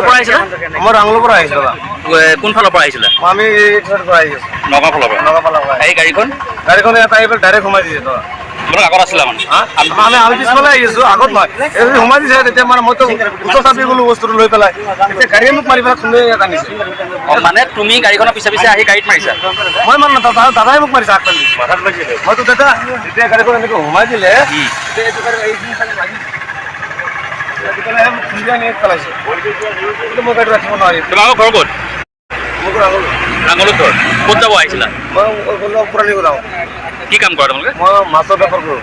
পৰা আহিছিলা? মই ৰাঙলুৰ পৰা আহিছোঁ দাদা। কোনফালৰ পৰা আহিছিলা? আমি এই চাইডৰ পৰা আহিছোঁ। নগাঁও ফালৰ পৰা? নগাঁও ফালৰ পৰা। এই গাড়ীখন? গাড়ীখন ইয়াত আহি পেলাই ডাইৰেক্ট সোমাই দিছে দাদা। তোমালোক আগত আছিলা মানে? আমি পিছফালে আহিছোঁ, আগত নহয়। এই যদি সোমাই দিছে, তেতিয়া মানে মইতো ওচৰ চাপি গ'লো বস্তুটো লৈ পেলাই। তেতিয়া গাড়ীয়ে মোক মাৰি পেলাই খুন্দিয়াই ইয়াত আনিছে। অ, মানে তুমি গাড়ীখনৰ পিছে পিছে আহি গাড়ীত মাৰিছা? মই মানে দাদাই মোক মাৰিছে আগফালে। মইতো দাদা, যেতিয়া গাড়ীখন এনেকৈ সোমাই দিলে, তেতিয়া এইটো গাড়ী এইখিনি চাগে লাগিছে। লাগি পেলাইহে মোক খুন্দিয়াই আনি ইয়াত পেলাইছে। কিন্তু মই গাড়ীটো ৰাখিব নোৱাৰিম। তোমালোকৰ ঘৰ ক'ত? মোৰ ঘৰ ৰাঙলু। ৰাঙলুত ঘৰ। ক'ত যাব আহিছিলা? মই পুৰণি যাওঁ। কি কাম কৰা তোমালোকে? মই মাছৰ বেপাৰ কৰোঁ।